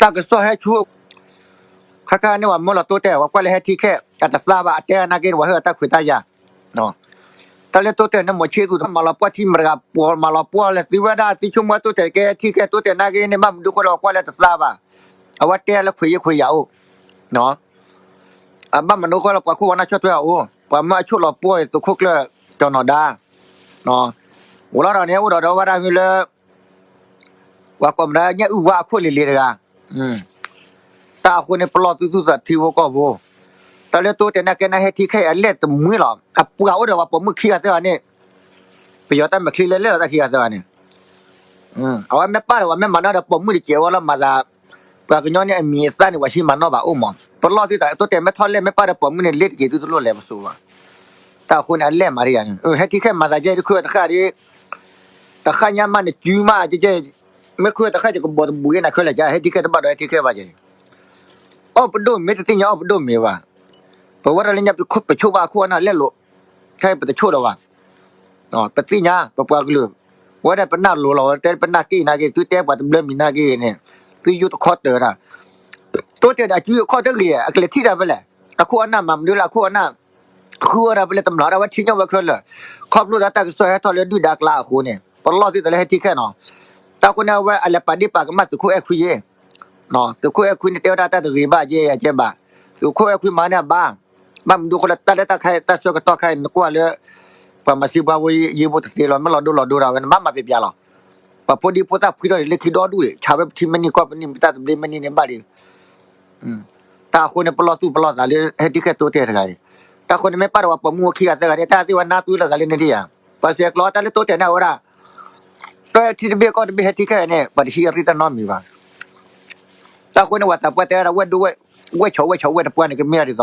တၢ်ကစီၣ်ဟဲဆူ ခဲခါန့ၣ် ပှၤမၢလီၤတိတဲာ် ပှၤကွၢ်လၢဟဲထံခဲ အတသးဘၣ် အတဲအနာ်က့န့ၣ် ပှၤဟ့ၣ်အီၤတၢ်ခွဲးတၢ်ယာ်, တၢ်လၢတိတဲာ်န့ၣ် မိၤဆ့ၣ်သူၣ် မၤလီၤပှီၢ်ထံမတဂၤ ပိာ်မၤလီၤပှီၢ်လဲၤသုဝဲဒၣ် သုဆိကမိၣ်တိတဲာ်ကဲထံခဲတိတဲာ်နာ်က့န့ၣ် ဘၣ်မနုၤဃိလၢပှၤကွၢ်လၢတသးဘၣ်, အဝဲတဲလၢခွဲးယာ်ခွဲးယာ်အိၣ် ဘၣ်မနုၤဃိလၢ ပှၤခိၣ်ဝါနၢ်ဆီၣ်ထွဲအအိၣ် ပှၤမၢအဆိၣ်လီၤပှီၢ်အံၤ သုးခိၣ်ကျၢၢ်ကၠီၤနီၢ်ဒါ, ဝံၤလီၤဒီးန့ၣ် အိၣ်ဒီးဒီးဝဲဒၣ်မ့ၢ်လၢ ပှၤကိးမတၤညၣ်အုၣ်ဝါအခိၣ်လံၤလံၤတဂၤ, တၢ်အဃိန့ၣ် ပလီၢ်သုသူၣ်သးထံဖိကီၢ်ဖိ, တၢ်လၢတိတဲာ်နာ်က့န့ၣ် ဟဲထံခဲအံၤအလဲၢ်တမှံၤလီၤ. အပှၤအိၣ်ဒီးပှၤပိာ်မုၣ်ခံဂၤသၢဂၤန့ၣ် ပယီၤတၢ်မဲာ်ချံလၢလဲၢ်လီၤတၢ်ခံဂၤသၢဂၤန့ၣ် အဝဲမ့ၢ်ပၢ်ဒီးပှၤမ့ၢ်မၤနီၣ်ဒီးပိာ်မုၣ်တကဲးဝဲလီၤမၤသး, ပှၤကညီန့ၣ်အမံၤအသၣ်န့ၣ် ပှၤဟံးမၤနီၣ်ဘၣ်အိၣ်မး, ပလီၢ်သုသးတိတဲာ်မ့ၢ်ထီၣ်လဲၢ်မ့ၢ်ပၢ်ဒီးပိာ်မုၣ်န့ၣ် လ့တက့ၤသုတလိၣ်လဲၤပစိၤဘၣ်. တၢ်အဃိန့ၣ် အလဲၢ်မးတယၤန့ၣ် ဟဲထံခဲမၤသးကဲတခါတခါဒီး တဃၣ်ညါမးနစုမးကဲကဲ, မ့ၢ်ခူတခါကကဘီတဘူးကဲနၤခဲလၢာ်ကဲ ဟဲထံခဲတဘၣ်ဒီးဟဲထံခဲဘၣ်ကဲ, အီၣ်ပဒိၣ်မ့ၢ်တသ့ၣ်ညါအီၣ်ပဒိၣ်မ့ၢ်ဘၣ်, ပဝဲဒၣ်လၢညါပဆိၣ်ဘၣ်အခိၣ်အနၢ်လဲၣ်လိၤ, ခဲအံၤပတဆိၣ်ဒီးဘၣ် ပသ့ၣ်ညါ ပပှၤကလုာ်, ဝဲဒၣ်ပနၢ်လိၤလီၤ ဝဲတဲပနၢ်က့ၢ်နာ်က့ၢ် သုတဲပှၤတဘျၢမံၤနာ်က့ၢ်န့ၣ်, သုယိၣ်တခီတၢၢ်တၢ်, တိတဲာ်ဒီးအစုအခီၣ်တဂ့ၤ အကလဲၤထံၣ်တၢ်ဖဲလဲၣ်, အခိၣ်အနၢ်မၤမနုၤလၢအခိၣ်အနၢ်, ဃုအီၣ်တၢ်ဖဲလဲၣ်တမျၢ်ဒၣ်ဝဲထံၣ်ညီၣ်ဝဲခဲလၢာ်, ခီဖျိသးတၢ်ကစီၣ်ဟဲထီၣ်လၢဒုၣ်ဒါကျါအဃိန့ၣ် ပလီၢ်သုသးလၢဟဲထံခဲနီၤ, တၢ်ဃိန့ၣ် အဝဲအလဲၤပာ်ဒ့ၣ်ပာ်ကမၣ်သုးခိၣ်အဲၣ်ခွံယ့ၣ် သုးခိၣ်အဲၣ်ခွံန့ၣ်တဲဝဲဒၣ်တၢ်တဂ့ၤဘၣ်ယဲယကဲဘၣ်, သုးခိၣ်အဲၣ်ခွံမၤန့ၣ်အဘၣ်, ဘၣ်မနုၤဃိလၢတၢ်လၢတၢ်ခဲတၢ်ဆၢကတီၢ်ခဲအံၤ နကွၢ်လၢ ပှၤမၤစံးပှၤဝဲယ့ဘိတသ့လီၤ မ့ၢ်လီၤဒိလီၤဒိတၢ်ဝဲန့ၣ် ဘၣ်မၤပျဲပျဲလီၤ, ပှၤဖိဒံဖိသၣ်ဖှံထီၣ်ဒံးလၢခံဒီဒူၣ်ဒံး ဆးဝဲပထံမ့ၢ်နံၤကီၢ်ပနံၣ် မ့ၢ်တၢ်သဘျ့မ့ၢ်နံၤန့ၣ်ဘၣ်ဒံး တၢ်အဃိန့ၣ် ပလီၢ်သူၣ်ပလီၢ်သးလၢဟဲထံခဲတိတဲာ်တဂၤအံၤ, တၢ်အဃိန့ၣ် မ့ၢ်ပၢ်ဒီးပှၤပိာ်မုၣ်အိၣ်ခံဂၤသၢဂၤဒ် တၢ်သ့ၣ်ဝဲနါသွံလိာ်သးလၢန့ၣ်ဒံးဧါ, ပှၤစဲးကျိးတၢ်လၢတိတဲာ်န့ၣ်ဝဲဒၣ်, တၢ်ထံတဘ့ၣ်ကီၢ်တဘ့ၣ်ဟဲထံခဲအံၤန့ၣ် ပှၤတဟံးအရ့တၢ်နီတမံၤဘၣ်, တၢ်အဃိန့ၣ် ပှၤသးပှၢ်တဲဝဲဒၣ် ဝဲၢ်ဒိၣ်ဝဲၢ်ဆီးဝဲၢ်ဆီးဝဲၢ်တပှၢ်န့ၣ် ကမ့ၢ်ဒ်သိး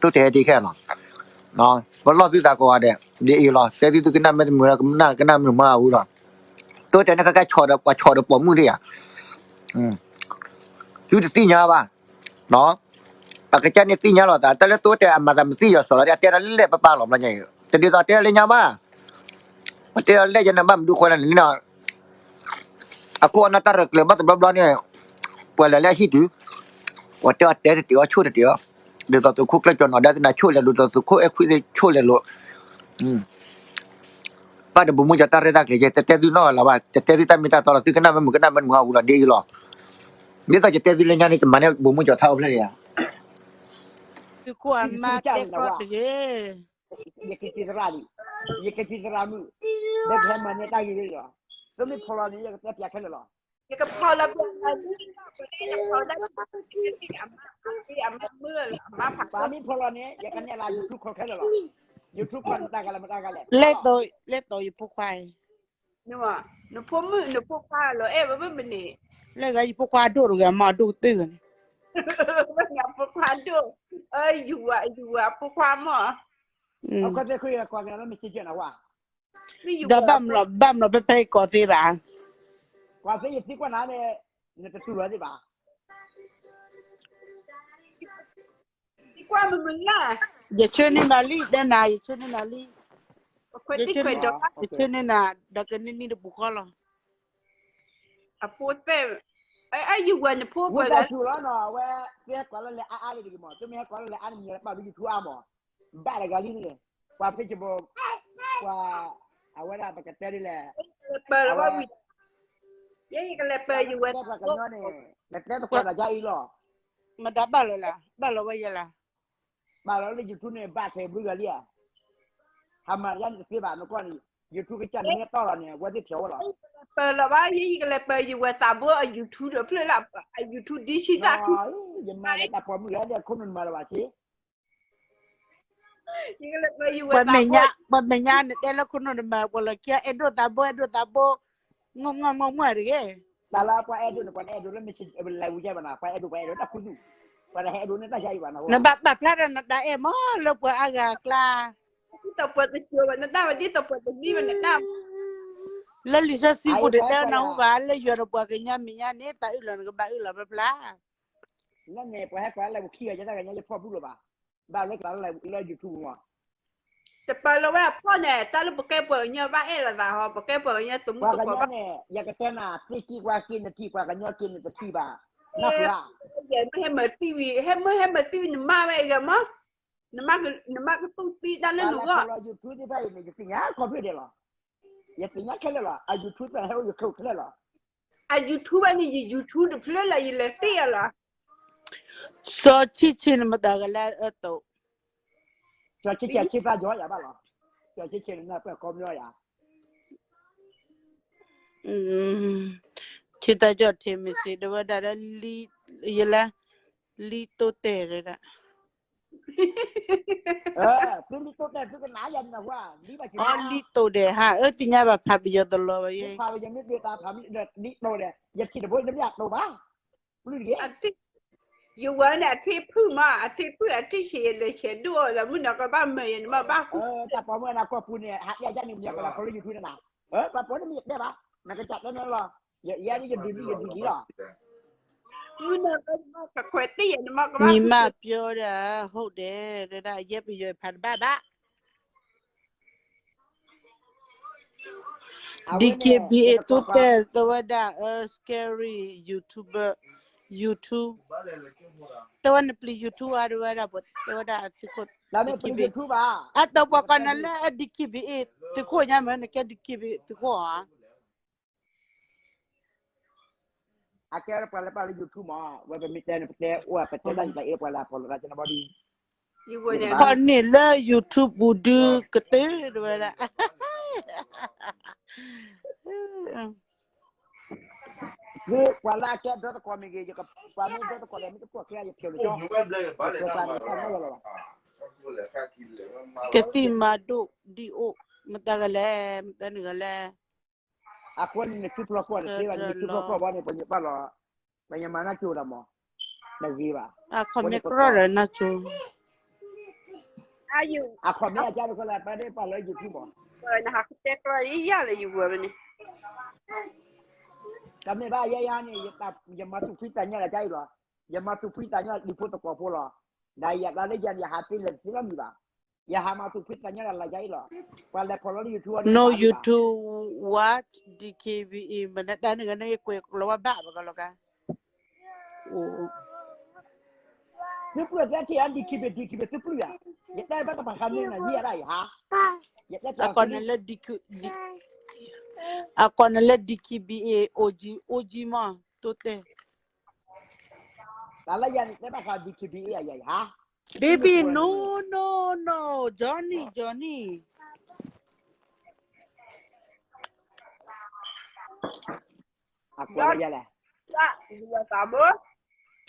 တိတဲာ်ဟဲထံခဲလီၤ, ပလီၢ်သုသးကိးဂၤဒဲး ဒ်အံၤလီၤ တဲသုသုကနၣ်မ့ၢ်တမုာ်လၢ ကနၣ်ကနၣ်မ့ၢ်မၤအူလီၤ, တိတဲာ်န့ၣ် ခဲခါဆီးဒီးပှၤဆီးဒီးပိာ်မုၣ်ဒံးဧါ သုတသ့ၣ်ညါဘၣ်, အကစၢ်န့ၣ်သ့ၣ်ညါလီၤသး တၢ်လၢတိတဲာ်အမၤသးမသ့ၣ်ယီၤစီၤလီၤ အတဲဒၣ်လၢလဲၣ်ပပၢ်လီၤဘျီညါအံၤ တဒ်သိးတဲလၢညါဘၣ်, ပတဲဒၣ်လၢယန့ၣ် ဘၣ်မနုၤဃိလဲၣ်န့ၣ် အခိၣ်အနၢ်တၢ်ရဲၣ်ကျဲၤဘၣ်တဘျီဘျီန့ၣ် ပှၤလဲၤလၢအဟံၣ်တုၤ ပှၤတဲအီၤတဲတတ့ၢ်အီၤဆိၣ်တတ့ၢ်အီၤ, ဒ်သိးသုးခိၣ်ကျၢၢ်ကၠီၤနီၢ်ဒါသနာ်ဆိၣ်လဲၤလိာ် ဒ်သိးသုးခိၣ်အဲၣ်ခွံသ့ၣ်ဆိၣ်လဲၤလိာ် ဘၣ်ဒီးဗိုလ်မှူးကၠီၤတၢ်ရဲၣ်တၢ်ကျဲၤကဲ တတဲသုနီတဂၤလၢၤဘၣ် တတဲသုတၢ်မ့ၢ်တၢ်တီလီၤ သုကနၣ်မ့ၢ်မုာ်ကနၣ်မ့ၢ်မုာ်အါဝံၤလီၤ ဒ်အံၤလီၤ, ဒ်သိးယတဲသုလၢညါန့ၣ် ယမၤန့ၢ်ဗိုလ်မှူးကၠီၤထါအိၣ်ဖျဲၣ်န့ၣ်ဧါ သုးခိၣ်အမါတဲခီတဂ့ၤ ယကစံးသရၣ်လံ, ယကစံးသရၣ်မုၣ်, ဒီးကဟဲမၤန့ၢ်တၢ်ဂ့ၤဂ့ၤလီၤ, သုမ့ၢ်ဖီၣ်လီၤန့ၣ် ယကတဲပၠးခဲလၢာ်လီၤ, ယကဖီၣ်လီၤပၠးလီၤ, ယကဖီၣ်လီၤ, အမါမုၣ်, အမါဖး, ပှၤမ့ၢ်ဖီၣ်လီၤန့ၣ် ယကနဲၣ်လၢ YouTube ခီခဲလၢာ်လီၤ, YouTube ခီန့ၣ်တၢ်ဂၤလၢမတၤဂၤလဲၣ်, လဲၣ်သိးယဖိခွါအံၤ နဖိမုၣ် နဖိခွါလီၤအဲၣ်ဝဲမ့ၢ်န့ၣ်, လၢဂၤယဖိခွါဒိၣ်တဂၤမ့ၢ်ဒိၣ်ကတၢၢ်ဂၤန့ၣ်, ဖိခွါဒိၣ်, ယဝၤ ယဝၤဖိခွါမ့ၢ်, ဒီးဘၣ်မလီၤ ဘၣ်မလီၤဖဲဖဲကိးသ့ဘၣ်, ကွၢ်သ့ယသံကွၢ်နၤန့ၣ်, နတတူၢ်လီၤသ့ဘၣ်, သံကွၢ်မုာ်မုာ်လၢ်, ယဆၢန့ၢ်နၤလံ တဲနၤ ယဆၢန့ၢ်နၤလံ, ယဆၢန့ၢ်နၤ ဒီးကန့ၢ်နံၣ်တပူၤဃီလီၤ, အဖိသၣ်, ယဝၤနဖိပှဲၤဂၤ, ဝဲသ့ၣ်ဟဲကွၢ်လၢလဲၤအါအါလံတဂ့ၤမး သုမ့ၢ်ဟဲကွၢ်လၢလဲၤအါန့ၣ် မ့ၢ်လၢပာ်ဒိၣ် YouTube အါမး, ဘၣ်တဂၤလံန့ၣ်, ပှၤ Facebook, ပှၤ, အဝဲဒၣ်ပကတဲဒ်လဲၣ်, ပၢၢ်လီၤဝဲဝံၤ, ယဲယကလဲၤပၢၢ်ယဝဲ, တဲပှၤကညီန့ၣ်, နတဲသကိးနၤယါအံၤလီၤ, မတၤဘၣ်လီၤလၢ, ဘၣ်လီၤဝဲယဲလၢ ဘၣ်လီၤလၢ YouTube န့ၣ် ဘၣ်ခဲဘျုးဂၤလံဧါ, ဟးမၤယါန့ၣ်တသ့ဘၣ် နကွၢ်န့ၣ်, YouTube ကစၢ်န့ၣ်မ့ၢ်တီၢ်လီၤန့ၣ် အဝဲသ့ၣ်ဖျိးဝဲလီၤ, ပၢၢ်လီၤဘၣ် ယဲယကလဲၤပၢၢ်ယဝဲသးဘိအ YouTube ဒီးဖျၢၣ်လၢ, အ YouTube ဒ်ဆံသၣ်ခု, ယမၤလၢတၢ်ပိာ်မုၣ်ဂၤဒီးခိၣ်နူာ်နမၤလၢၤဘၣ်ဆ့ ပှၤမဲာ်ညါ ပှၤမဲာ်ညါနတဲလၢခိၣ်နူာ်နမၤ ပှၤလီၤခံ အဲၣ်ဒိးသးဘိ အဲၣ်ဒိးသးဘိ, ငီၢ်ငီၢ်ငီၢ်ငီၢ်တဂ့ၤ, တၢ်လၢပှၤအဲၣ်ဒိးန့ၣ် ပှၤတအဲၣ်ဒိးလၢ မ့ၢ်လဲၤဝံၤယဲဘၣ်နၤ ပှၤအဲၣ်ဒိး ပှၤအဲၣ်ဒိးတၢ်ခူသူၣ်, ပှၤတဟဲအဲၣ်ဒိးန့ၢ်တၢ်ယါအံၤဘၣ်နၤ, နဘၣ်ပာ်ဖျါထီၣ်နတၢ်အဲၣ်မးလၢပှၤအါဂၤအကျါ, ဒ်သိးပှၤတစိၤဘၣ်နတၢ်ဝဲ ဒ်သိးပှၤတဒံဘၣ်နတၢ် လၢလံာ်စီဆှံပူၤတတဲနၢ်ဟူဘၣ် လၢယွၤဒီးပှၤကညီမဲာ်ညါန့ၣ် တၢ်အုၣ်လီၤနကဘၣ်အုၣ်လီၤဖျါဖျါ လၢန့ၣ် ပှၤဟဲကွၢ်လၢပခံဂၤယဲတၢ်ဂၤညါ ယဖီၣ်ဘူၣ်လီၤဘၣ်, ဘၣ်လၢကလၢလၢ YouTube မး, တပာ်လီၤဝဲအဖီၣ်န့ၣ် တၢ်လၢပကဲပှၤကညီဘၣ်အဲၣ်လိာ်သးဟီ ပကဲပှၤကညီသမူသကိးဘၣ်, ပှၤကညီန့ၣ် ယကတဲနၤ သ့ၣ်က့ၤကွၢ်က့ၤနထံၣ် ပှၤကညီက့ၤနတထံၣ်ဘၣ်, နၢ်ပၢၢ်ဧါ, ယမ့ၢ်ဟဲမၤသံဝံၤ ဟဲမ့ၢ်ဟဲမၤသံဝံၤ နမါဝဲအံၤဂၤမး, နမါကသူၣ်သံတၢ်လၢနဂီၢ်လီၤ. YouTube သ့ၣ်တဖၣ်အံၤန့ၣ် ယသ့ၣ်ညါခီဖျိဒဲးလီၤ. ယသ့ၣ်ညါခဲလၢာ်လီၤ. အ YouTube သ့ၣ်ဟဲအိၣ်ယကျိၤခဲလၢာ်လီၤ. အ YouTube ဘၣ်န့ၣ် ယ YouTube တဖျၢၣ်လီၤ ယလဲၤသ့ၣ်အီၤလီၤ. စီၤဆံၣ်ဆံၣ်န့ၣ် မတၤကလဲၣ်အၢတိး, စီၤဆံၣ်ဆံၣ်ဆ့သးယီၤယၤဘၣ်လီၤ. စီၤဆံၣ်ဆံၣ်န့ၣ် နၢ်ပၢၢ်ကီမညီယၤ ဆ့သးကၠီၣ်ထံးမ့ၢ်စ့ၢ် ဒီးဝဲဒၣ်လၢ ယလဲၣ်, လံတိၢ်တဲာ်ဒၣ်, သုလံတိၢ်တဲာ် သုကနၣ်ယၤန့ၣ် လံတိၢ်ဒဲးဟါ အၢသ့ၣ်ညါဘၣ်ဖးပယီၤတလီၤဘၣ်ယဲ, ဖးပယီၤမ့ၢ်ဒၣ်တၢ်ဖးမ့ၢ်ဒၣ်လံတိၢ်ဒဲး ယထံၣ်တဘိတမ့ၢ်အတိၢ်ဘၣ်, ပျုၢ်တဂ့ၤ ယဝဲန့ၣ် အထံၣ်ဖုၣ်မး အထံၣ်ဖုၣ် အထံၣ်ဆံး ယလဲၤဆဲးဒိၣ်အီၤ ဒီးမုၢ်နီၤကဘၣ်မၤယဲန့ၣ်မး ဘၣ်ဃု တၢ်ပိာ်မုၣ်အနၢ်ကီၢ်ပူၤန့ၣ် ဟးတဲဒ်န့ၣ် မ့ၢ်ကလီၤဖိလၢ YouTube န့ၣ်နၤ, ပှၤပိာ်မုၣ်တမ့ၢ်ယတဲဘၣ်, နကစၢ်တဲန့ၣ်လီၤ, ယဲဒ်ယဒုးဒ်ယဒုးဒ်လီၤ, မုၢ်နီၤကဘၣ်ကခွဲးတံၢ်ယဲန့ၣ်မး ကဘၣ်ဃု ညီမပြောတာဟုတ်တယ် တဲဒၣ် ယဲပယီၤဖးတဘၣ်ဘၣ် DKBA သုတဲ တဲဝဲဒၣ် အၢ scary YouTuber, YouTube, တဲဝဲနပျံၤ YouTube ဧါ တဲဝဲဒၣ် တဲဝဲဒၣ် DKBA, အတပှၤကီၢ်နၤလၢ DKBA သုးခိၣ်ညါမ့ၢ် နကဲ DKBA သုးခိၣ်ဧါ အကဲပှၤလၢပာ်လၢ YouTube မး, ဝဲပမ့ၢ်တဲန့ၣ် ပတဲအိၣ် ပတဲတၢ်ယတၢ်အ့ၣ် ပှၤလၢအဖီၣ်လိာ်သး ကနဘီဒံး, ခီန့ၣ်လၢ YouTube ပူၤဒုကတၢၢ်တဝဲဒၣ်, ပှၤလၢအကဲဒိသကိးမ့ၢ်ဂ့ၤ, ပှၤမ့ၢ်ဒိသကိးဒီး မ့ၢ်တကွၢ်ကျဲ ယဖျိးလၢကၠီ, ပှၤမ့ၢ်တၢ်နီလီၤလီၤဘၣ်, ကသံၣ်မၤဒိၣ်ဒံးအိၣ်, မတၤကလဲၣ်, မတၤနုၤကလဲၣ် အဃိန့ၣ် နစုဖျီကီၢ်န့ၣ် သ့ဘၣ်န့ၣ် နစုဖျီကီၢ်ဘီန့ၣ် ပညိၣ်ပၢ်လီၤ, ပညိၣ်မၤနၢ်ကၠိဒီးမး, တဂ့ၤဘၣ်, အခီၣ်မ့ၢ်ကြၢးဒီးနၢ်ကၠိ, အခီၣ်မ့ၢ်အကၢ်တခီလၢ ပၢ်ဒ့ၣ်ပာ်လၢ YouTube မး, တမ့ၢ်ဘၣ်ယဲယၤန့ၣ် ယမၤသူၣ်ဖှံသးညီလၢကၢ်အံၤလီၤ, ယမၤသူၣ်ဖှံသးညီလၢဒံဖိသကိးဖိလီၤ, ဒီးယၤတၢ်လၢယၤန့ၣ် ယဟးသ့လဲၤတသ့လီၤမံၤဘၣ် ယဟးမၤသူၣ်ဖှံသးညီလၢလၢယၤအံၤလီၤ, ပှၤလဲၤဖီၣ်လီၤလၢ YouTube အီၤန့ၣ် No YouTube, what DKBA မနတၢ်န့ၣ်ဂ့ၤန့ၣ် ယကွဲးလီၤဝဲဘၣ်ပကလီၤကါ, သုပျုၢ်သဲထံၣ်ဧါ DKBA, DKBA သုပျုၢ်ဧါ, ယတဲဘၣ်တပာ်ခါန့ၣ်နၤ ယံၤအဒၣ်ယဟါ, ယတဲအကီၢ်န့ၣ်လၢ DK, အကီၢ်န့ၣ်လၢ DKBA, OG, OG မး, တိတဲ တၢ်လၢယၤန့ၣ် တဲဘၣ်ဃး DKBA အယၤယဟါ, baby, no, no, no, Johnny, Johnny, အဃိသတးလဲၣ်,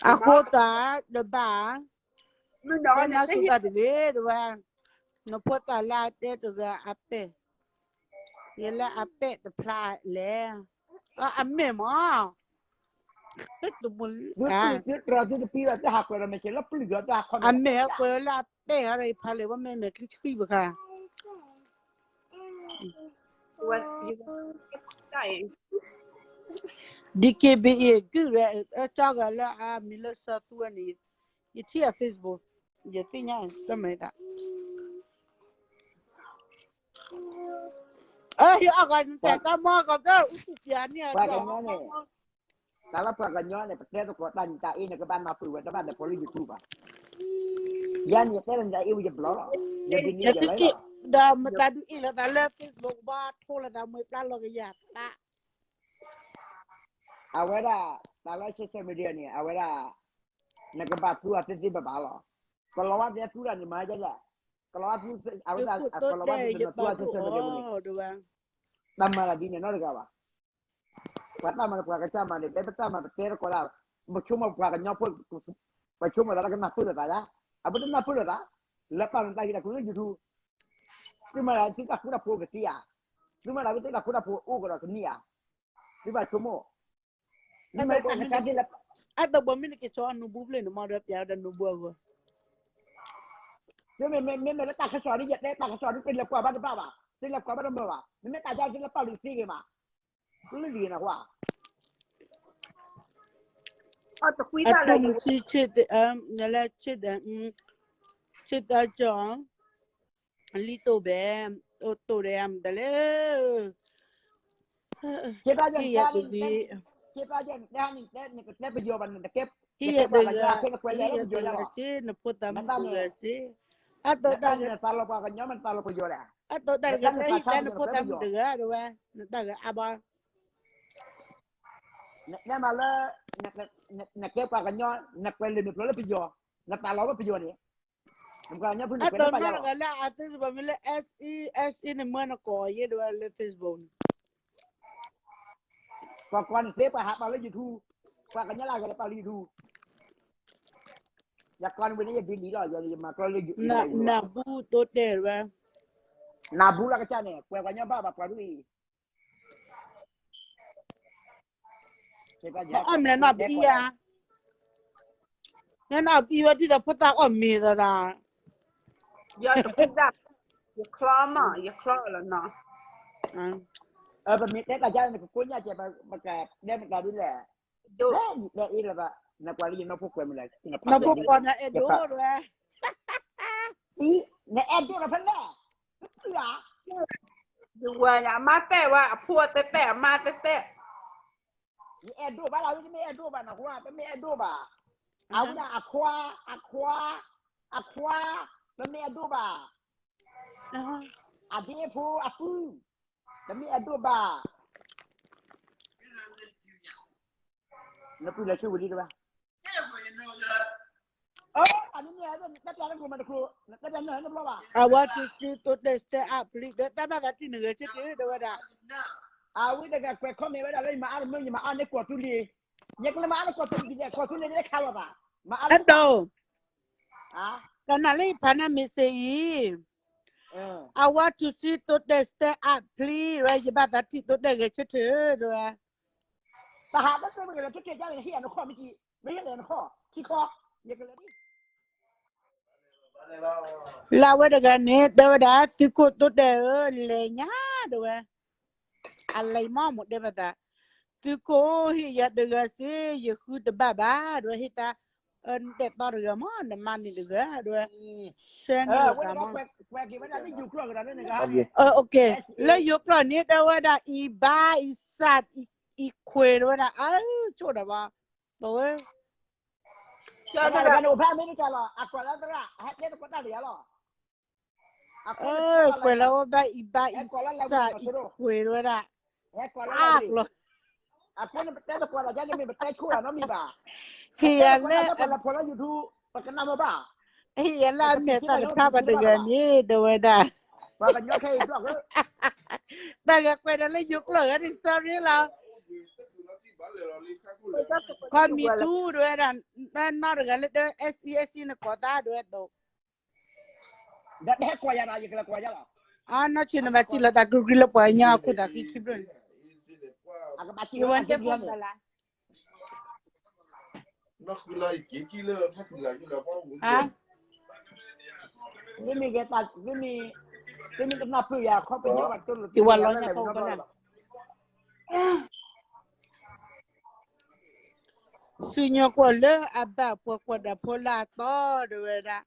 အဃိသတး တဘၣ်, တဲနါစူၤတၢ်တဂ့ၤ တဝဲ, နဖိသၣ်လၢအတဲတဂၤအပဲၢ်, ယလၢအပဲၢ်တဖျါလဲၣ်, အမဲာ်မး သုတပံၢ်ဘၣ် သုဟးကွဲးဒီး message လၢပျုၢ်ဒီး အမဲာ်ကွဲးလၢအပဲၢ်ဟီဒီး ယဖးလဲၣ် ဝဲမဲာ်မဲာ်ချံချံဘၣ်ခါ, DKBA ဂုၢ်ဝဲ အကၠီဂၤလၢအမံၤလၢစီၤသူဝဲန့ၣ်, ယထံၣ်အ Facebook, ယသ့ၣ်ညါတမၤသး အဟံးအီၣ်ဂီၤနတဲာ်ကီမီၢ်ကီးကၢ် အူသူၣ်ပၠးန့ၣ်အဒိၣ်, တၢ်လၢပှၤကညီန့ၣ် ပတဲသကိးတၢ်နံၤတၢ်အ့ၣ်န့ၣ် ကဘၣ်နၢ်ပၢၢ်ဝဲ တဘၣ်ဒီးဖိလၢ YouTube ဘၣ်, ယၤန့ၣ်တဲလၢနတၢ်အ့ၣ်ဝဲယဘျီလီၤ, ယဒုးန့ၢ်ယလီၤ, ဒီးမတၤဒုးအ့ၣ်လီၤသးလၢ Facebook ဘၣ်ထိလီၤသးမွဲပျၢ်လီၤကယၤသး အဝဲဒၣ် တၢ်လၢ social media န့ၣ် အဝဲဒၣ် နကဘၣ်သူအီၤသ့သ့ဘၣ်ဘၣ်လီၤ, ကလီၤဝါသ့သူတၢ်န့ၣ်မၤဒ်လဲၣ်, ကလီၤဝါသူ အဝဲဒၣ် ကလီၤဝါသူ social media ပူၤန့ၣ် တၢ်မၤလၢဒ်န့ၣ်နီတဂၤဘၣ်, ပှၤတၢ်မၤန့ၣ် ပှၤကစၢ်မၤန့ၣ် တဲပတၢ်မၤပတဲသကိးဒၣ်, ပဆိကမိၣ်ပှၤကညီဖိ ပဆိကမိၣ်သးလၢကနၢ်ပၢၢ်လိာ်သးယါ, အဝဲတနၢ်ပၢၢ်လိာ်သး, လၢပာ်လီၤတၢ်ဂ့ၢ်တၢ်ကျိၤလၢ YouTube, သုမၤလၢသုတၢ်ဃူတၢ်ဖိးကသ့ဧါ, သုမၤလၢသုတၢ်ဃူတၢ်ဖိးအိၣ်ကဒီးကန့ၢ်ဧါ, သုဘၣ်ဆိကမိၣ် အတဘီမ့ၢ်နက့ၤဆီနူဘုဖျၢၣ်န့ၣ် မ့ၢ်ဒီးပျးဝဲဒီးနူဘုအဂီၢ်, မ့မ့ၢ်လၢတၢ်ကစီၣ်ဒ်ယတဲတၢ်ကစီၣ်ဒ် တလဲၤကွၢ်ဘၣ်တဘၣ်ဘၣ်, တလဲၤကွၢ်ဘၣ်တမုာ်ဘၣ်, မ့မ့ၢ်တၢ်ကစီၣ်ဒ်လၢပာ်လုၢ်သ့ဂ့ၤမး, ကလုၢ်ဒ်ဂ့ၤနဟါ အတူၢ်မုၢ်ဆံဆ့ၣ်, နလဲဆ့ၣ်, ဆ့ၣ်တၢ်ကၠီၣ်, လံတိၢ်ဘဲ, အိၣ်တိၢ်ဒဲးမတၤလဲၣ်, ဟ့ၣ်ယၤတဂ့ၤ, နတဲပယီၤဘၣ် နတကဲ ဟံၣ်ယၤတဂၤ, ဟံၣ်ယၤတဂၤစ့ နဖိသၣ်မုၣ်တဂၤစ့, အတိၢ်တၢ်တဂၤ, နသးလီၤပှၤကညီမး နသးလီၤပယီၤလဲၣ်, အတိၢ်တၢ်တဂၤလၢဟံၣ်ကျါ နဖိသၣ်မုၣ်တဂၤဒဝဲ, နတၢ်ဂၤအါဘၣ် နတဲမးလၢ နကဲပှၤကညီ နကွဲးလံာ်မ့ၢ်ဖျိလၢပယီၤ, နသးလီၤဝဲပယီၤန့ၣ်, နကွဲးညီဖုန့ၣ်ကွဲးလၢပယီၤလီၤ. အတိၢ်နီတဂၤလၢအသ့ၣ်တဖၣ်မ့ၢ်လၢ SE SE န့ၣ် မၢနကိးယဲဒဝဲလၢ Facebook န့ၣ်, ကွၢ်ကွၢ်နသ့ပှၤဟးပာ်လၢ YouTube, ပှၤကညီလၢအဂၤလၢပာ်လၢ YouTube, ယကွၢ်နဝံၤန့ၣ် ယဒ်လံလီၤ, ယမၤကျီလၢ YouTube လီၤ, နဘူးသိတဲဝဲ, နဘူးလီၤကစၢ်န့ၣ် ကွဲးပှၤညီဘၣ်ဘၣ်ပှၤဒ်အံၤ အီၣ်မလဲၣ်နီၢ်ပအံၣ်ဧါ, နနီၢ်ပအံၣ်ဝဲဒ်သိးဖိသၣ်အီၣ်မ့ၤသးဒၣ်, ယဖိသၣ်, ယချီမး ယချီလီၤနီၤ, ပမ့ၢ်တဲတၢ်ယါန့ၣ် ပကိးညါကဲ ပကတဲမတၤဒ်လဲၣ်, ဒ်ယတဲအ့ၣ်လၢၤဘၣ်, နကွၢ်လၢယနီၢ်ဖိကွဲးမုၢ်လဲၣ်, နီၢ်ဖိကွဲးနအဲၣ်ဒိၣ်ဝဲ, နအဲၣ်ဒိၣ်လီၤဖဲလဲၣ်, တၢ် ယဝဲအမါတဲဝဲ အဖိတဲတဲ အမါတဲတဲ, ယအဲၣ်ဒိၣ်ဘၣ်လၢ ဝဲတမ့ၢ်အဲၣ်ဒိၣ်ဘၣ်နဟူဧါ, တမ့ၢ်အဲၣ်ဒိၣ်ဘၣ်, အဝဲဒၣ်အခွါ, အခွါ, အခွါ, တမ့ၢ်အဲၣ်ဒိၣ်ဘၣ်, အဒ့ဖိအပုၢ်, တမ့ၢ်အဲၣ်ဒိၣ်ဘၣ်, နပုၢ်လဲၤဆူဝံၤလံတဘၣ်, အနမ့ၢ်တၢ်တၢ်နကျိမးတကျိ, နတၢ်တၢ်နနဘျီဘၣ်, အဝဲသုသုသိတဲ stay up please ဒီးတၢ်ဘၣ်သးထံၣ်နဂဲၤဆၢထၢၣ်ဒီးဝဲဒၣ်, အဝဲတဂၤကွဲး comment ဝဲဒၣ်လၢယမၤအါတမၢ ယမၤအါန့ၢ်ကီၢ်သူလ့ၤ, ယကလဲၤမၤအါန့ၢ်ကီၢ်သူလ့ၤဒ်လဲၣ်, ကီၢ်သူလ့ၤဒ်လဲၣ်ခးလိာ်သး, မၤအါလၢ ကနၣ်လၢယဖးနၤ message အံၤ, အဝဲသုသုသိတဲ stay up please ဝဲ ယဘၣ်သးထံၣ်သိတဲဂဲၤဆၢထၢၣ်ဒီးဝဲ, တၢ်ဟးတသ့မ့ၢ်ကလဲၤထီၣ်ကဲယါန့ၣ် ဟ့ၣ်ယၤနခီၣ်မ့ၢ်ကံ, မ့ၢ်ဟ့ၣ်လဲၤနခီၣ် ထံခီ, ယကလဲၤဒ် လၢအဝဲတဂၤန့ၣ် တဲဝဲဒၣ် သုးခိၣ်သိတဲဧၢ လဲၤညါဒဝဲ, အလဲၤမး မိၢ်တဲဘၣ်သး, သုးခိၣ်ဟ့ၣ်ယၤတဂၤစ့ ယဃုတဘၣ်ဘၣ် ဒဝဲဟ့ၣ်သး, နတဲတီတဂၤမး နမါန့ၣ်တဂၤ ဒဝဲ, ဆှၢန့ၢ်လိာ်သးမး, လၢယိၤကျိာ်န့ၣ် တဲဝဲဒၣ် အံၤဘါ အံၤစၢ် အံၤခွဲး ဒဝဲဒၣ် အၢ ဆိၣ်ဒၣ်ဘၣ်, တဝဲ ဖဲအမဲရကၤလီၤ အကွၢ်လၢသရၣ် ဟဲတဲသကိးတၢ်တယၤလီၤ, ကွဲးလၢဝဲဘၣ်အံၤဘါအံၤစၢ်အံၤခွဲးဝဲဒၣ်, အါလီၤ, အဃိန့ၣ် ပတဲသကိးတၢ်ယါန့ၣ်မ့ၢ် ပတဲဆိၣ်တၢ်နီတမံၤဘၣ်, ဟ့ၣ်ယၤလၢ ပတဲသကိးတၢ်လၢဖီလၢ YouTube ပကနၣ်မ့ၢ်ဘၣ်, ဟ့ၣ်ယၤလၢအမဲာ်သၣ်တဖျါဘၣ်တဂၤန့ၣ် ဒဝဲဒၣ် ပှၤကညီခဲအံၤဘျီၣ်ဧၢ, တၢ်ဂၤကွဲးဒီးလၢယိၤကျိာ်ဂၤန့ၣ် sorry လီၤ, ခီမံၤထူ ဒဝဲဒၣ်, နီၢ်တဂၤလၢတဲ SESC နကိးသးဒဝဲသိး, ဒီးတဟဲကွၢ်ယၤဒီး ယကလဲၤကွၢ်ယၤလီၤ, အနီၢ်ဆံးနဘၣ်စံးလီၤသး ကြံကြံလၢပှၤကညီအခိၣ်သးဃံခံဖျၢၣ်န့ၣ်, ယဝဲတဲဖိတၢ်လၢ မ့မ့ၢ်ကဲတၢ် မ့မ့ၢ် မ့မ့ၢ်တနၢ်ပၢၢ်ယၤ ခီပညီဘၣ်တိၢ်လိာ်တ့ၢ်ယၤလၢလဲၣ်နီတဘျီလီၤ, စံၣ်ညီၣ်ကွီၢ်လၢအဘၣ်ပှၤကွၢ်တၢ်ဖိလၢအသီဒၣ်ဝဲဒၣ်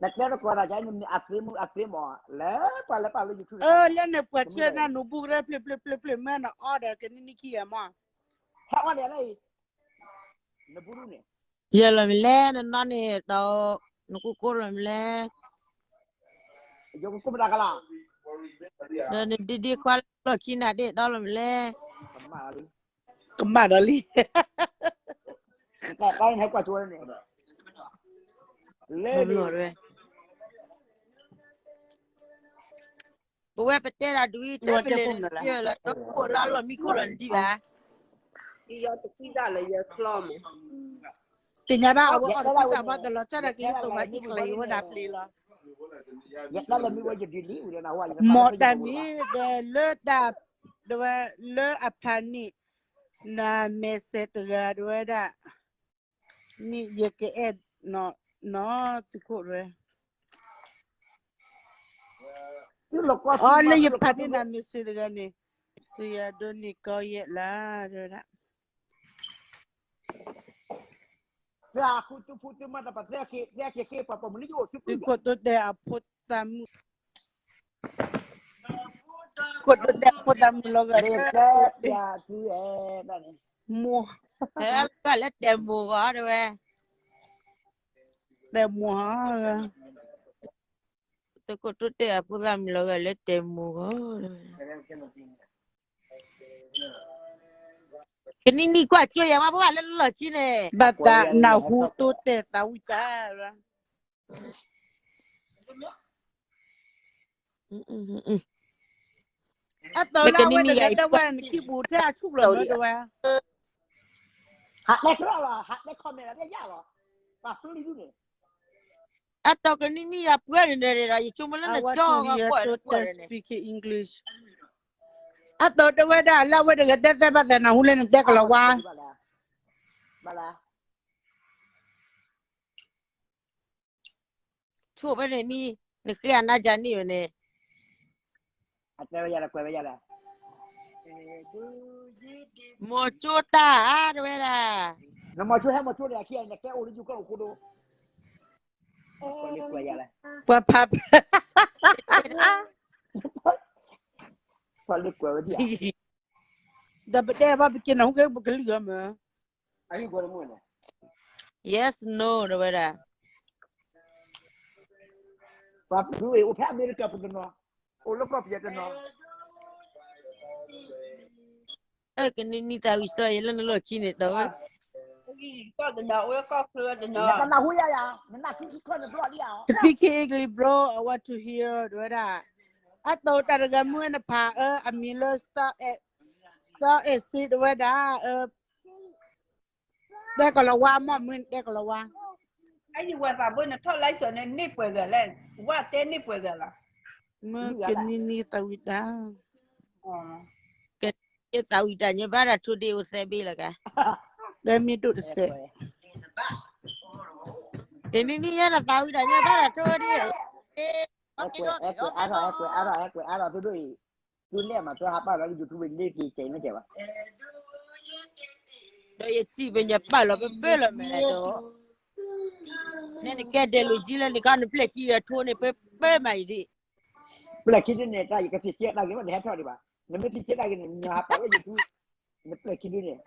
နတဲသကိးတၢ်ကဲန့ၣ် အသ့မုၢ်အသ့မီၤ လၢပှၤလၢပှၤလၢ YouTube အၢ လၢနပှၤဆှၢနၤနူၤဘူၣ်ကရၢ ဖျၢၣ်ဖျၢၣ်ဖျၢၣ်ဖျၢၣ် မ့ၢ်နအီဒီး ကနံၣ်နံၣ်ခံဂၤမီၤ ဟဲအီဒီးလၢ နဘူၣ်န့ၣ် ယဲလီၤမ့ၢ်လဲၣ် နနီၢ်န့ၣ် ဒီး နကိၢ်ကိၢ်လီၤမ့ၢ်လဲၣ် ယကိၢ်ကိၢ်မတၤကလီၤ ဒီးနဒ့ဒ့ခွါလၢလီၢ်ခံနၤဒ့ၣ်ဒီလီၤမ့ၢ်လဲၣ် ကမၣ်ဒီးလံ ကမၣ်ဒီးလံ ပဝဲပတဲဒၣ်ဒ်အံၤ တၢ်ပလဲၤလၢနသ့လၢ တၢ်ကိၢ်လၢလီၢ်မံကိၢ်လီၤနဒံးဘၣ် သ့ၣ်ညါဘၣ် အဝဲအီၣ်တၢ်ဘၣ်တလီၤဆီဒၣ်က့ၤ ယတိၢ်ဘၣ်အံၤကလီၤယဝဲဒၣ်ပျ့ၤလီၤ မ်တၢ်မ့ၢ်ဒီးလၢတၢ် ဒဝဲလၢအဖးန့ၣ် နမဲာ်ဆှဲတဂၤဒဝဲဒၣ် န့ၣ်ယကအဲၣ် နီၢ်သုးခိၣ်ဒဝဲ အီ လၢယဖးန့ၢ်နမဲာ်ဆှဲတဂၤန့ၣ် စံယၤဒိးန့ၢ်ကီယဲၢ်လၢ ဒဝဲဒၣ် သုးခိၣ်တိတဲအဖိသၣ်မုၣ် ခိၣ်တိတဲဖိသၣ်မုၣ်လီၤဂာ်လၢ မိၢ်, ဟဲလၢတဲမိၢ်ဂီၤတဲဝဲ, တဲမိၢ်, တခိၣ်တိတဲအဖိသၣ်မုၣ်လီၤဂာ်လၢတဲမိၢ်ဂီၤ, ကနံၣ်နံၣ်ကွၢ်ကၠိယၤမး ပှၤလၢလီၢ်ခံန့ၣ်, ဘၣ်သးနၢ်ဟူတိတဲသးဝံၣ်တၢ်လီၤ. အသိးလၢအဝဲတဂၤတဲဝဲနခံပူၤထဲအဆူၣ်လီၤမၢတဲဝဲ, ဟးတဲကျီလီၤ ဟးတဲ comment လီၤ ယလီၤ, ပှၤဖုလံဒူၣ်န့ၣ်, အသိးကနံၣ်နံၣ်ယၤပှဲၤန့ၣ်ဒီး ယဆိကမိၣ်လၢနကၠီဂီၤကွၢ်န့ၣ်, speaking English, အသိးတဲဝဲဒၣ်လၢအဝဲတဂၤတဲသဲဘၣ်သးနၢ်ဟူလၢနတဲကလီၤဝါ, ဆိၣ်ဖဲန့ၣ်နံၣ်, နဃ့အနါယၤန့ၣ်ဝဲန့ၣ်, မိၤကၠိတၢ်ဧါ တဲဝဲဒၣ်, နမိၤကၠိဟဲမိၤကၠိန့ၣ် အခံန့ၣ် ကဲအိၣ်လၢယိၤကီၢ်အိၣ်ဃိဒိ, ပှၤဖး ပှၤလၢကွဲးဝဲဒၣ်, ဒီးပတဲဘၣ်ပက့ၤနၢ်ဟူကဲပကလုၢ်အီၤမး, yes no တဲဝဲဒၣ်, ပှၤဖုအိၣ်ဖဲအမဲရကၤပတနီၤ, အိၣ်လၢကီၢ်ပယီၤတနီၤ, အကနံၣ်နံၣ်သးဝံၣ်စီယဲလၢနလီၢ်ခံန့ၣ်ဒီး, နနၢ်ဟူယၤယၤ, နနၢ်ဟူခံခီနဘျီလံဧါ, speaking English bro, I want to hear တဲဝဲဒၣ်, အသိးတၢ်တဂၤမုၢ်နဖးအၢ အမံၤလၢ stop at, stop at စ့ တဲဝဲဒၣ်, တဲကလီၤဝါမ့ၢ်မုၢ်တဲကလီၤဝါ, အယဝဲသးဘိနထီၣ် license န့ၣ် န့ၢ်ပှဲၤဂၤလဲၣ်, ဝဲတဲန့ၢ်ပှဲၤဂၤလီၤ, မ့ၢ်ကနံၣ်နံၣ်သးဝံၣ်တၢ်, ကသးဝံၣ်တၢ်ညါဘၣ်တၢ်ထိၣ်ဒ့အိၣ်သဲဘ့ၣ်လီၤကါ, သဲမ့ၢ်ဒိၣ်တစဲး, ကနံၣ်နံၣ်ညါတၢ်သးဝံၣ်တၢ်ညါဘၣ်တၢ်ထိၣ်ဒ့, အဲကွဲးအဲကွဲးအါထီၣ်အဲကွဲးအါထီၣ်အဲကွဲးအါထီၣ်သုဒိၣ်အံၤ, သုလဲၣ်မးသုဟးပာ်လီၤလၢ YouTube လ့က့ၤကဲးမ့ၢ်ကဲးဘၣ်, ဒီးယထံၣ်ပညပာ်လီၤပပၢၢ်လီၤမးဒီး, နဲနကဲဒဲးလိာ်ကံလၢနကနပျဲၢ်ခံဂၤထိၣ်န့ၣ် ပပၢၢ်မးအံၤဒ် ပျဲၢ်ခံဒုန့ၣ် တၢ်ယကသ့ၣ်ဆဲးတၢ်ဂ့ၤဘၣ် နဟဲထီၣ်ဒံးဘၣ်, နမ့ၢ်သ့ၣ်ဆဲးတၢ်ဂ့ၤန့ၣ် နဟးပာ်ဝဲ YouTube, နပျဲၢ်ခံဒုန့ၣ်,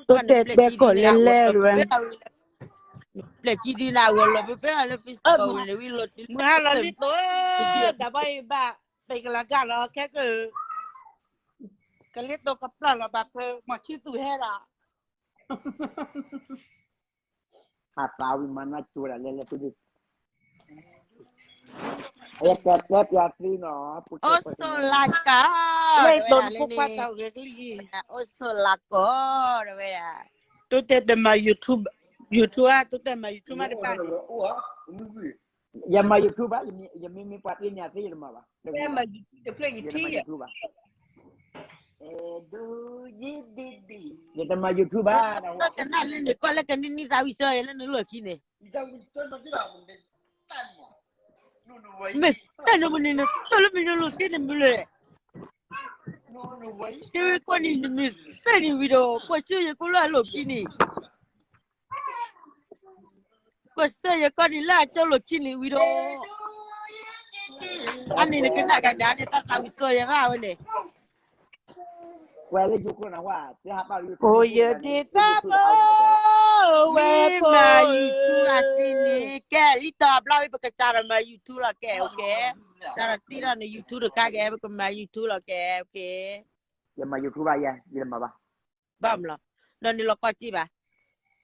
တိတဲတဲကီၢ်လဲလဲဝဲ, ပျဲၢ်ခံဒုန့ၣ် အဂီၤလီၤပပၢၢ်လီၤလၢ Facebook ဝဲန့ၣ်ဝံၤလီၤတုၤလၢ မုၢ်ဟါလီၤလံတိ, တၢ်ဘၣ်အံၤဘၣ်, ပကလၤကၢ်လီၤခဲကၢ, ကလံၤတိကပျၢ်လီၤဘၣ်ဖၢ မီၤဆံသူၣ်ဟဲဒီး ဟးသးဝံၣ်မၤနၢ်ကၠိဒၣ်လဲလဲသုဒု, ယတဲတဲပျးသုနီၤ, အိၣ်ဆိးလၢကီး, လၢတိနဖိခွါတၢ်ဂဲၤကလံၢ်, အိၣ်ဆိးလၢကီး, တဲဝဲဒၣ်, တိတဲတမၤ YouTube, YouTube ဧါ, တိတဲမၤ YouTube မးတဘၣ်န့ၣ် ယမၤ YouTube ဘၣ်, ယမ့မ့ၢ်ပှၤအ့ၣ်န့ၣ်အသ့ယတမၤဘၣ်, ယတမၤ YouTube ဘၣ်, ယတမၤ YouTube ဘၣ်, ကနၣ်လၢန့ၣ် ကီၢ်လၢကနံၣ်နံၣ်သးဝံၣ်စီယဲလၢနလီၢ်ခံန့ၣ်, မ့ၢ်တၢ်နမနုၤန့ၣ် နတၢ်လၢမနုၤနတၢ်လၢမနုၤလီၢ်ခံန့ၣ်မနုၤလဲၣ်, တဲဝဲကီၢ်န့ၣ် နမ့ၢ်သ့ၣ်န့ၣ်ဝံၤဒီး ကွၢ်ဆၢယဲကိၣ်လၢအလီၢ်ခံန့ၣ် ကွၢ်ဆၢယဲကီၢ်န့ၣ်လၢအကၠီလီၢ်ခံန့ၣ်ဝံၤဒီး, အန့ၣ်နကနၣ်ကဒါန့ၣ် တၢ်သးဝံၣ်စီယဲဘၣ်ဝဲန့ၣ်, အိၣ်ယဒ့သးဖိ, ဝဲဖိ, မ့ၢ်မၤ YouTube အစ့န့ၣ် ကဲလံတီၤဘျီဝံၤ ပကစးထီၣ်မၤ YouTube လီၤကဲ, စးထီၣ်တံၢ်ထီၣ်န့ၣ် YouTube တခါကဲ ပကမၤ YouTube လီၤကဲ, ယမၤ YouTube ဘၣ်ယဲ, ယတမၤဘၣ်, ဘၣ်မလီၤ, ဒီးနလီၤကွၢ်က့ဘၣ်,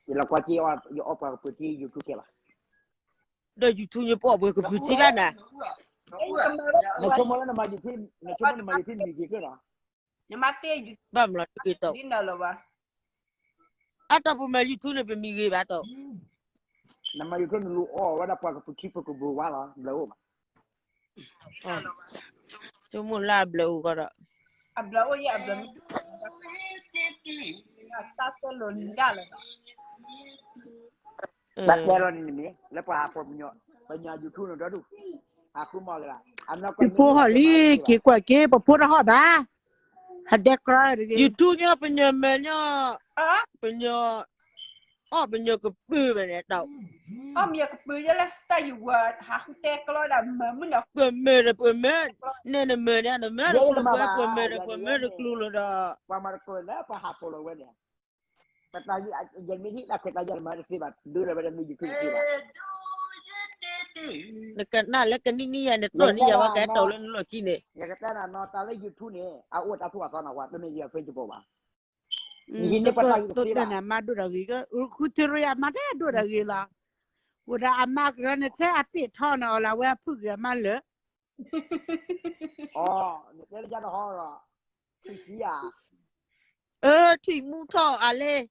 ယလီၤကွၢ်က့, ယအီပှၤကပၢၤထံ YouTube ကဲဘၣ်, ဒီး YouTube ညါပအီၣ်ပှၤကပၢၤထံဘၣ်နၤ, နဆိကမိၣ်လၢနမၤ YouTube, နဆိကမိၣ်နမၤ YouTube မံၤက့ၤကဲလီၤ, ဘၣ်မလီၤ တဂ့ၤတီ, အတီၢ်ပမၤ YouTube န့ၣ် ပမံၤဂ့ၤဘၣ်တီ, နမၤ YouTube နလူၤအီၣ်ဝဲဒၣ်ပှၤကပၢၤထံပကဘိဝါလီၤ ဘျၢအိၣ်ဘၣ်, ဆိကမိၣ်လၢအဘျၢအိၣ်ကီးဒီး, အဘျၢအိၣ်ယဲ, အဘျၢမ့ၢ်, တၢ်တဲလိာ်နံၤဒၣ်လၢၤဘၣ်, တၢ်တဲလီၤန့ၣ်န့ၣ် လၢပှၤဟးဖီၣ်ပညီ, ပညီ YouTube န့ၣ်ဒီဒူၣ်, အဃိမီၢ်လၢ, ပဖိဟီၣ်လံ, က့ၤကွၢ်က့ၤ ပဖိတဟီၣ်ဘၣ်, ဟးဒဲကရၢတဂ့ၤ, YouTube ညီပညီမၢညီ, ပညီ အီၣ်ပညိၣ်ကပုၢ်ဘၣ်န့ၣ်တၢ်, အီၣ်မ့ၢ်ကပုၢ်ယဲလၢ တၢ်ယဝၤဟးဃုတဲကျီဒၣ်မၤမုၢ်နီၤ, ပှၤမၢဒီးပှၤမၢ, နဲနမၢန့ၣ် နမၢဒီး ပှၤမၢဒီးကျိလီၤဒီး, ပှၤမၤတကျိလၢပှၤဟးပိာ်လီၤဝဲန့ၣ်, ပတၢ်ယမ့ၢ်ဟံၣ်တၢ်ခွဲးတၢ်ယာ်တမၤတသ့ဘၣ်, ဒုးလီၤဝဲဒၣ်မ့ၢ်ယုၢ်ခုတသ့ဘၣ်, နကနၣ်လၢကနံၣ်နံၣ်ယၤန့ၣ် တိၢ်န့ၢ်ယၤဝဲကဲတီၤလၢနလီၢ်ခံန့ၣ်, ယကတဲနၤနီၤ တၢ်လၢ YouTube န့ၣ် အအိၣ်တၢ်သူၣ်အသးနၢ်ဝဲ တမ့ၢ်ယဖဲယဘိးဘၣ်, ယဟံးန့ၢ်ပတၢ်ယတသ့ဘၣ်, တိၢ်တဲနၤမါဒိၣ်တဂ့ၤ, ဃုထံရံအမါတဲဒိၣ်တဂ့ၤလီၤ, ဝဲဒၣ်အမါကရၢန့ၣ် ထဲအပ့ၢ်ထီန့ၣ်အီၤလၢအဝဲအဖုၣ်ဂ့ၤအမါလၢ အီ, နတဲလၢယတဟီဒီး, ထွံၣ်ဆံဧါ, အၢ ထွံၣ်မူထီၣ်အါလဲၣ်,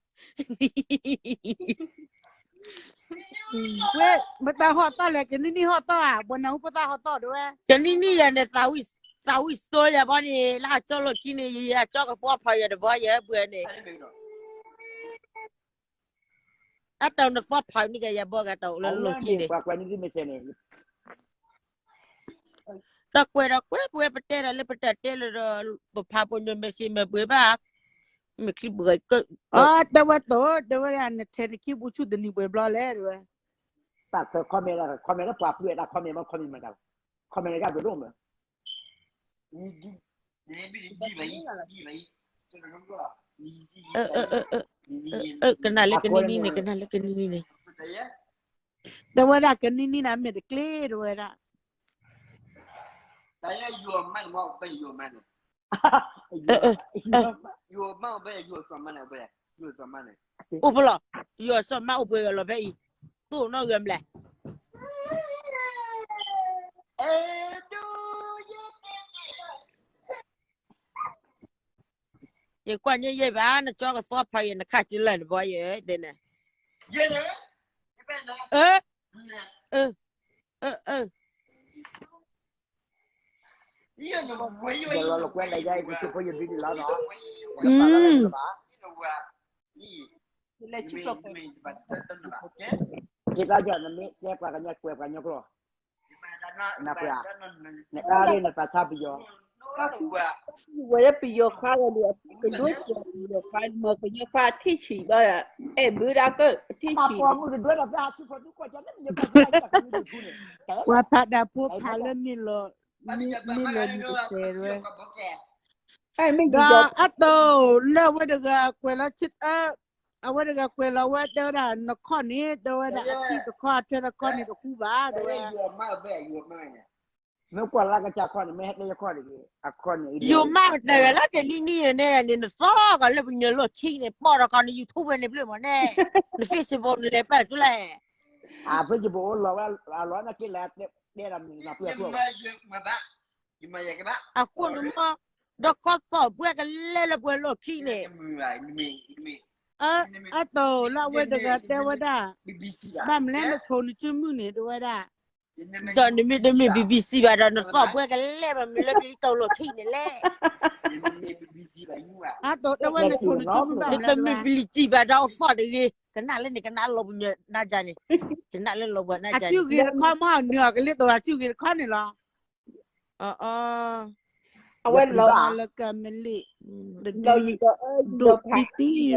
ဝဲ, ပတၢ်ဟီၣ်သီလဲၣ် ကနံၣ်နံၣ်ဟီၣ်သီဧါ, ပနၢ်ဟူပတၢ်ဟီၣ်သီဒ်ဝဲ, ကနံၣ်နံၣ်ယၤန့ၣ် သးဝံၣ်စိယၤဘီန့ၣ် လၢအကၠီလီၢ်ခံန့ၣ် ယကၠီကသီဖးယၤတဘီယဲၢ်ဘှဲန့ၣ် အတၢ်နသီဖးန့ၣ်ကယၤဘီဂၤတၢ်အိၣ်လၢလီၢ်ခံန့ၣ်, တၢ်ကွဲးဒီးကွဲးပဝဲပတဲဒီးလၢပတၢ်တဲလၢဒီး, ပဖးပညိၣ်မဲာ်ဆံးမဲာ်ဘှဲဘၣ်, မ့ၢ်ချံဘှဲက, တဲဝဲတိၢ် တဲဝဲဒၣ်နထဲနခံဘူးဆူၣ်တနံၤဘှဲဘျီလဲၣ်တဲဝဲ, တၢ်ခွဲး comment လၢ comment လၢပှၤပှဲၤတၢ် comment မ့ၢ် comment မ့ၢ်တၢ်, comment လၢကဘျုးဒိၣ်မး ကနၣ်လၢကနံၣ်နံၣ်န့ၣ် ကနၣ်လၢကနံၣ်နံၣ်န့ၣ်, တဲဝဲဒၣ်ကနံၣ်နံၣ်န့ၣ် မ့ၢ်တကျ့ တဲဝဲဒၣ်, အိၣ်ဖဲလီၤ, ယိၤစီၤမါအိၣ်ပှဲၤဂၤလီၤဖဲအံၤ, တိၢ်နီၣ်ဂၤမလဲၣ်, ယကွၢ်ညါယဲၢ်ဘၣ် နကၠီကသီဖးယဲၢ် နခါစံလၢနဘီယဲၢ် ဒ်န့ၣ်, အၢ, အၢ, အၢ, အၢ, ယလီၤလီၤကွဲလၢယဲၢ် ယကဆိဖိယဘံဒံးလီၤနီၤ, ယပာ်လီၤလၢယလီၤဘၣ်, လၢဆံကျိၤ, ယတၢ်ယီၤနမ့ၢ်တဲပှၤကညီကွဲးပှၤကညီကျိာ် နပှၤ, နအါရ့ၣ်နသးဆါပယီၤ, ဝဲလၢပယီၤခွါဂၤဒီး ကဒိၣ်စၢၤပယီၤခွါ မ့ၢ်ကညီခွါထံၣ်ဆံးဘၣ်, အဲၣ်ဘုဒၣ်ကၢၣ်ထံၣ်ဆံး, ပှၤဖးဒၣ်ဖိဖးလၢမ့ၢ်လီၤ, မ့ၢ်လီၤမ့ၢ်တစဲးဝဲ, ဒီးအတိၢ်လၢအဝဲတဂၤကွဲးလီၤဆ့, အဝဲတဂၤကွဲးလီၤဝဲတဲဝဲဒၣ် နခီၣ်န့ၣ် တဲဝဲဒၣ်အထံၣ်တခီအထွဲတခီန့ၣ်တဃူဘၣ် တဲဝဲ မ့ၢ်ကွၢ်လၢကစၢ်ခီၣ်န့ၣ် မ့ၢ်ဟဲတဲယခီၣ်တဂ့ၤ, အခီၣ်န့ၣ် ယိၤမးတၢ်ဂၤလၢကနံၣ်နံၣ်န့ၣ် နသီကီးလၢပညိၣ်လီၢ်ခံန့ၣ် ပိာ်ဒီးကီးန YouTube ဝဲန့ၣ်ဘျုးမးန့ၣ်, န Facebook န့ၣ်လဲၤပာ်ဆူလဲၣ်, Facebook အိၣ်လီၤဝဲ အလီၤနက့လၢတဲဒၣ်မ့ၢ်နပှဲၤအကျိာ် အဃိန့ၣ်မး, ဒီးကီၢ်သီၣ်ဘှဲကလဲၤလၢပှဲၤလီၢ်ခံန့ၣ်, အတိၢ်လၢအဝဲတဂၤတဲဝဲဒၣ်, ဘၣ်မနုၤလဲၣ်နဆိးနစုမုၢ်န့ၣ် တဲဝဲဒၣ်, ဒီးနမ့ၢ်တမ့ၢ် BBC ဘၣ်ဒီး နသီၣ်ဘှဲကလဲၤဘၣ်မ့ၢ်လၢကလံၤတၢ်လီၢ်ခံန့ၣ်လဲၣ်, အတိၢ်တဲဝဲနဆိးနစုမုၢ်ဘၣ်မနုၤလဲၣ်, နတမ့ၢ် BBC ဘၣ်ဒီးအသီၣ်တဂ့ၤ, ကနၣ်လၢန့ၣ် ကနၣ်လီၤပှၤနၤယၤန့ၣ်, ကနၣ်လၢလီၤပှၤနၤယၤန့ၣ်, အစုဂ့ၤတခီမး နုာ်အီၤကလံၤတၢ်အစုဂ့ၤတခီန့ၣ်လီၤ အဝဲလီၤ မၤလကၤမလံၣ်, ဒုးဒိၣ်တံၢ်တံၢ်ရၢ,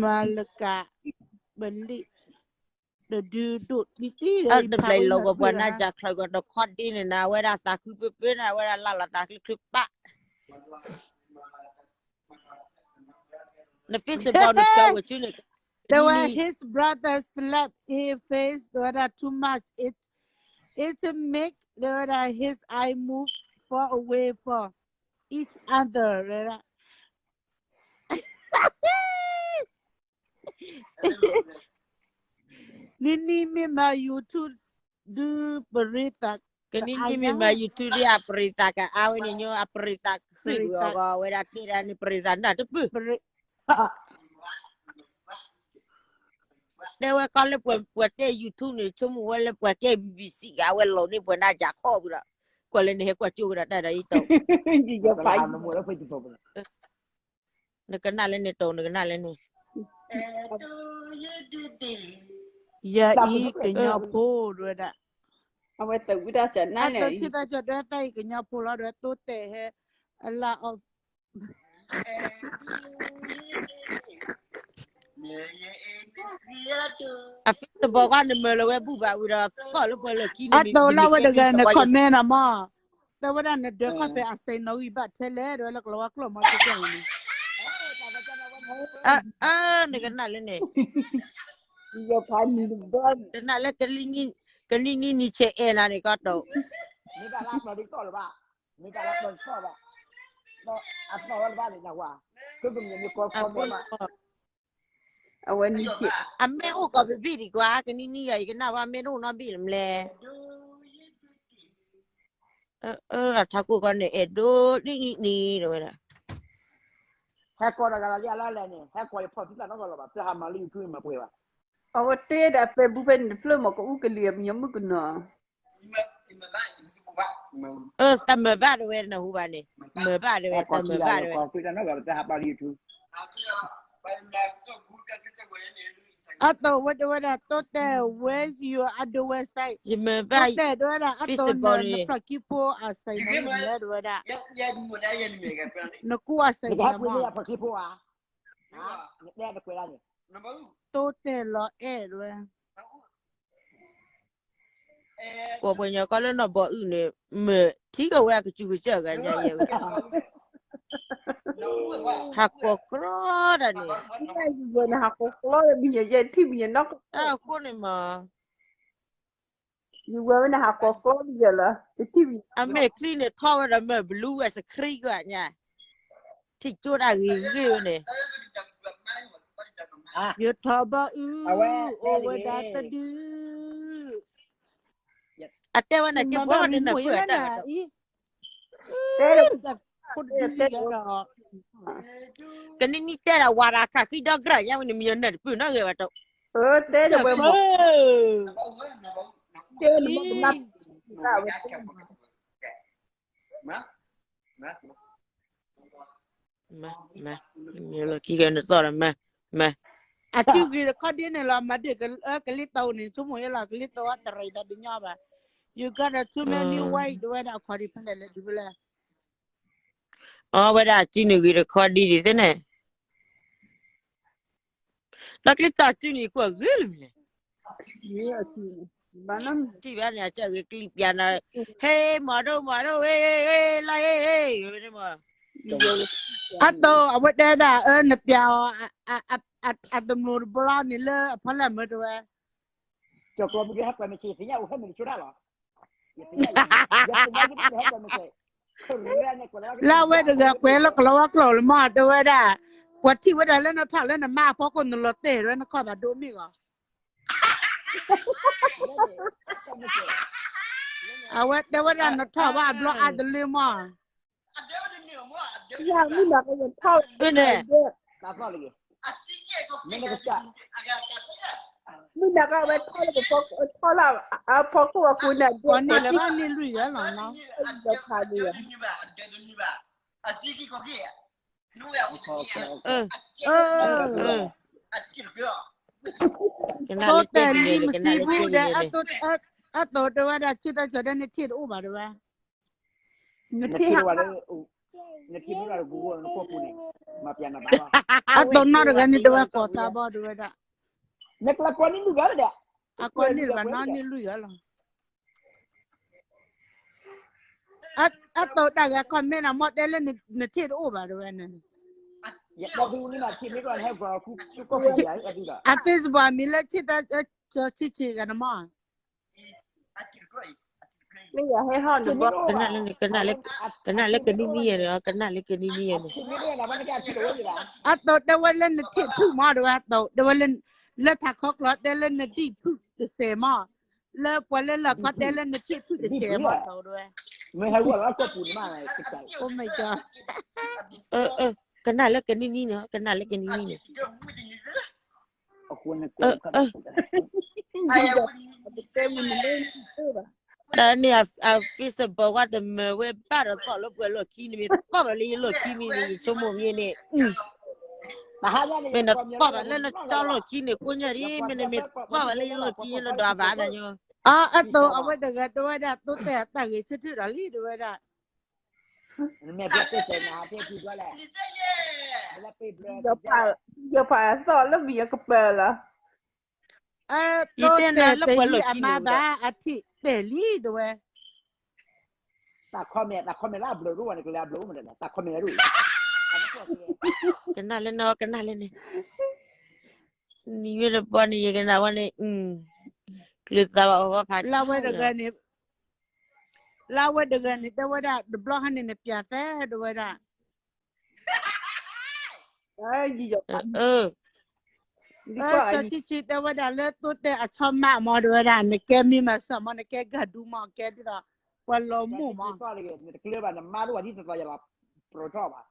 မၤလကၤ, မလံၣ်, ဒုးဒိၣ်တံၢ်တံၢ်ရၢ, တဘျီလီၤဂီၤပှၤနၤယၤချၢကီးတခီဒ်န့ၣ်နၤ အဝဲဒၣ်သးခုပၢပၢနၤ အဝဲဒၣ်လၢလီၤသးခုချုးပၢ် န Facebook န့ၣ် ကဝဲၤဆူန့ၣ်, တဲဝဲ his brother slap his face တဲဝဲဒၣ် too much, it, it make တဲဝဲဒၣ် his eye move far away from each other တဲဝဲဒၣ် နံၤနံၤမ့ၢ်မၤ YouTube ဒုးပရ့သး, ကနံၤနံၤမ့ၢ်မၤ YouTube ဒ်အပရ့သးကအါဝဲန့ၣ်ညိ အပရ့သးကဃ့ၢ်ဝဲအဂီၢ် အဝဲဒၣ်တဲဒၣ်န့ၣ် ပရ့သးနၢ်တပၢၢ် တဲဝဲကီလၢပှၤတဲ YouTube န့ၣ် ဆိကမိၣ်ဝဲလၢပှၤကဲ BBC ဂၤ အဝဲလီၤန့ၢ်ပှၤနၤယၤခီၣ်ဝံၤဒီး ကွၢ်လၢန့ၣ်ဟဲကွၢ်ကၠိကဒီးတၢ်ဒီးအံၤတီ နကနၣ်လၢန့ၣ်တီ နကနၣ်လၢန့ၣ်, ယအံၤကညီဖိဒဝဲဒၣ်, အဝဲတဝံတၢ်စၢၤနၤန့ၣ် အတထံၣ်တၢ်စၢၤဒဝဲသးအံၤကညီဖိလီၤ ဒဝဲတိတဲာ်ဟဲ, အလၢအီၤ အ Facebook ကနမၢလီၤဝဲဘူၣ်ဘၣ်ဝံၤဒီး သီၣ်လၢပှဲၤလၢခံန့ၣ် အတိၢ်လၢဝဲတဂၤန့ၣ် comment နီၤမး, တဲဝဲဒၣ်နဒၢးခီၣ်ဖဲ အစဲးနီၣ်ဂံၢ်ဘၣ်ထဲလဲၣ် ဒီးလၢကလီၤဝါကျိာ်မီၤကဲကဲန့ၣ်, အၢ နကနၣ်လၢန့ၣ်, ကနၣ်လၢ ကနံၣ်နံၣ်နံၣ်ဆဲးအဲၣ်နၤန့ၣ်ကီးတိၢ် မ့ၢ်ဘၣ်လၢအကျီၤဒ်သီၣ်လၢၤဘၣ်, မ့ၢ်ဘၣ်လၢကျီၤဒ်သီၣ်ဘၣ်, အသီၣ်ဝဲလၢၤဘၣ်န့ၣ် နဝၤ, ကမ့ၢ်မ့ၢ်ကီကီမ့ၢ်ဘၣ်, အဝဲနံၣ်ဆဲး, အမ့ၢ်အိၣ်ကီးပဘ့ၣ်ဒံးကွၢ် ကနံၣ်နံၣ်ယီၤ ယကနၣ်ဝဲမ့ၢ်တအိၣ်နီတဘ့ၣ်လၢၤမလဲၣ်, အထးခိၣ်ကီးန့ၣ် အဲၣ်ဒိးနံၣ်နံၣ်နံၣ် တဲဝဲဒၣ် ဟဲကီးဒီးဂၤလီၤလံအလီၢ်လဲၣ်န့ၣ် ဟဲကီးယဖီၣ်သုတၢ်နီတဂၤလီၤဘၣ် သုဟးမၤလၢ YouTube မၤပှဲၤဘၣ်, အဝဲတဲဒၣ် Facebook ဖဲန့ၣ်တဖျၢၣ်မး ကအူကလံၤအမံၤမုၣ်ကနီၤ, အၢ တမၤဘၣ်တဲဝဲနဟူဘၣ်န့ၣ်, မၤဘၣ်တဲဝဲ တမၤဘၣ်တဲဝဲ, အတိၢ်ဝဲတဲဝဲဒၣ် တိၢ်တဲ where's your other website, ယမၤဘၣ် တိၢ်တဲတဲဝဲဒၣ် အတိၢ်န့ၣ် နဖျီၣ်ခံဖိအစဲးနီၣ်ဂံၢ်လဲၣ်တဲဝဲဒၣ်, နကူအစဲးနီၣ်ဂံၢ်မး, တိၢ်တဲလီၤအဲၣ်တဲဝဲ ကိးပှၤညီကီၢ်လၢနီၢ်ဘီအုၣ်န့ၣ် မ့ၢ်ထံကဝဲအကစူၤကစၢၢ်ဂၤညါယဲဝဲ, ဟးကိးကြီတၢ်န့ၣ်, ယဝဲန့ၣ်ဟးကိးကြီလၢမံၤယဲ ယဲထံၣ်မံၤယဲနီၢ်ကီၢ်, အဃိန့ၣ်မး, ယဝဲန့ၣ်ဟးကိးကြီလၢယဲလီၤ, ယထံၣ်မံၤ, အမဲာ်ချံန့ၣ်ထီၣ်ဝဲဒီးမ့ၢ် blue ဝဲ screen ကွၢ်ညါ, ထံၣ်ကၠိတၢ်ဂ့ၤဂ့ၤဝဲန့ၣ် ယထီၣ်ဘီအုၣ် အိၣ်ဝဲဒၣ်တဒု, အတဲဝဲန့ၣ် က့ၤဘီန့ၣ်နပၢၢ်တၢ်, တဲ, ကနံၣ်နံၣ်တဲဒၣ် ဝၤဒၣ်ခးဃံဒီဂၤညါဝဲန့ၣ် မ့ၢ်ယနၢ်တပၢၢ်နီတဂၤဘၣ်တၢ်, တဲ, တဲနမ့ၢ်ကနၣ်, မၤ, မၤ, မ့ၢ်လီၢ်ခံကနသီၣ်ဒီးမၤ, မၤ, အစုဂ့ၤတခီဒ်န့ၣ်လီၤ မၤဒ်ကလံၣ်တီန့ၣ် ဆိကမိၣ်ယဲလီၤ ကလံၣ်တီအတရံးသးဒ်ညီဘၣ်, you got a too many wife ဒ်ဝဲဒၣ်အခီဒ်ဖဲလဲၣ်လဲၣ်ဒ်ဖဲလဲၣ်, အဝဲဒၣ်အစုန့ၣ်ဂ့ၤတခီဒ်ဒ်သ့န့ၣ် ဒီးကလံၣ်တီစုန့ၣ် ကွၢ်ဂ့ၤလၢမနုၤလဲၣ်, ထံၣ်ဘၣ်န့ၣ် အကၢ်ဂ့ၤကလံၣ်ပျးနၤ, ဟ့ၣ် မီၤဒိၣ် မီၤဒိၣ် ဝ့ၢ် ဝ့ၢ် ဝ့ၢ် လီၤ ဟ့ၣ် ဟ့ၣ် ဝဲန့ၣ်မး, အတိၢ် အဝဲတဲဒၣ် အၢ နပျးအီၤ အတမျိးတဘျီန့ၣ်လၢအဖီလာ်မၢတဝဲ လၢအဝဲတဂၤကွဲးလၢကလီဝါကျိာ်လၢမး တဲဝဲဒၣ်, ပှၤထံၣ်ဝဲဒၣ်လၢနထီၣ်လၢနမါအဖီခိၣ်နလီၤတဲာ်ဝဲနခီၣ်ဘၣ်ဒိမ့ၢ်ဂီၤ, အဝဲတဲဝဲဒၣ်နထီၣ်ဘၣ်အဘျီအါတလၢမး, မုၢ်နၤကယထီၣ်လၢ မုၢ်နၤကဝဲထီၣ်လၢကဖီ, ထီၣ်လၢအဖီခိၣ်အဃိန့ၣ် ကိးန့ၢ်လၢၤဘၣ်န့ၢ်လွံၢ်ယၤလီၤနီၤ, ကနၣ်လၢတဲဒ်န့ၣ် ကနၣ်လၢတဲဒ်န့ၣ်, အတိၢ်တဲဝဲဒၣ် ဆ့တၢ်ကၠီၤဒဲးနထံၣ်တအိၣ်ဘၣ်တဲဝဲ နထံၣ်ဟး, အတိၢ်နီၢ်တဂၤန့ၣ် တဲဝဲကိးသးဘီ တဲဝဲဒၣ်, အကိးန့ၢ်ဘၣ်နီၢ်န့ၢ်လွံၢ်ဂၤလီၤ, အတိၢ်တၢ်ဂၤ comment န့ၣ် မ့ၢ်တဲလၢနထံၣ်တအိၣ်ဘၣ်တဲဝဲန့ၣ်, အ Facebook အမံၤလၢ ဆံၣ်ဆံၣ်ဂၤန့ၣ်မး လၢယဟဲဟီၣ်န့ၣ်ဘီ, ကနၣ်လၢ ကနၣ်လၢကနံၣ်နံၣ်ယဲန့ၣ်, အတိၢ်တဲဝဲလၢနထံၣ်ဖုၣ်မးတဲဝဲ, အတိၢ်တဲဝဲလၢ လၢထးခီကျိာ်တဲလၢနဒံၣ်ဖုၣ်တစဲးမး, လၢပှၤလၢလၢခီတဲလၢနထံၣ်ဖုၣ်တစဲးမးတဲဝဲ, မ့ၢ်ဟဲဝဲလၢကီၢ်ပူၤန့ၣ်မး, ကနၣ်လၢကနံၣ်နံၣ်န့ၣ်, ကနၣ်လၢကနံၣ်နံၣ်န့ၣ် တၢ်န့ၣ်အ Facebook ဝဲတမၢဝဲဘၣ်ဒီး သီၣ်လၢပှဲၤလီၢ်ခံန့ၣ်မ့ၢ်သီၣ်ဘၣ်လၢယလီၢ်ခံမ့ၢ်န့ၣ်, မ့ၢ်နသီၣ်ဘၣ်လၢနကၠီလီၢ်ခံန့ၣ် ကိးညါဒ် မ့ၢ်နမ့ၢ်သီၣ်ဘၣ်လၢယလီၢ်ခံန့ၣ်ဒီးအဘၣ်နၤညီ, အတိၢ်အဝဲတဂၤတဲဝဲဒၣ် တိတဲာ်တၢ်ဂ့ၤဆၢထၢၣ်ဒီးလံတဲဝဲဒၣ်, မ့ၢ်တဲတဲနၤတဲထံၣ်ဒွဲလဲၣ် ယဖးသီၣ်လၢမံၤအကပၤလီၤ. ယတဲနၤလၢပှၤလိာ်ခံန့ၣ်ဒီး အထံၣ်တဲာ်လံတဝဲ တၢ်ခီမဲာ် တၢ်ခီမဲာ်လၢအဘျုးဒိၣ်ဝဲန့ၣ် ကလဲၤအဘျုးအိၣ်မးလဲၣ် တၢ်ခီမဲာ်ဒိၣ် ကနၣ်လၢန ကနၣ်လၢန့ၣ် နံၤဝဲတဘီန့ၣ် ယကနၣ်ဝဲန့ၣ် ကျုးသးဘၣ်အီၤဖးလၢဝဲတဂၤန့ၣ် လၢဝဲတဂၤန့ၣ် တဲဝဲဒၣ် တဘျီဟါန့ၣ် နပျးသဲတဝဲဒၣ် စီၤဆံဆံတဲဝဲဒၣ်လၢသိတဲအဆီမးမ့ၢ်တဝဲဒၣ် နကဲမံမၤစၢၤမ့ၢ် နကဲဂၤဒူမ့ၢ် ကဲဒ်သိး ပှၤလီၤမိၢ်မ့ၢ် နတကျၢၤဘၣ် နမါတအိၣ်ဒ်သိးသိးယလီၤ ပရိထီၣ်ဘၣ်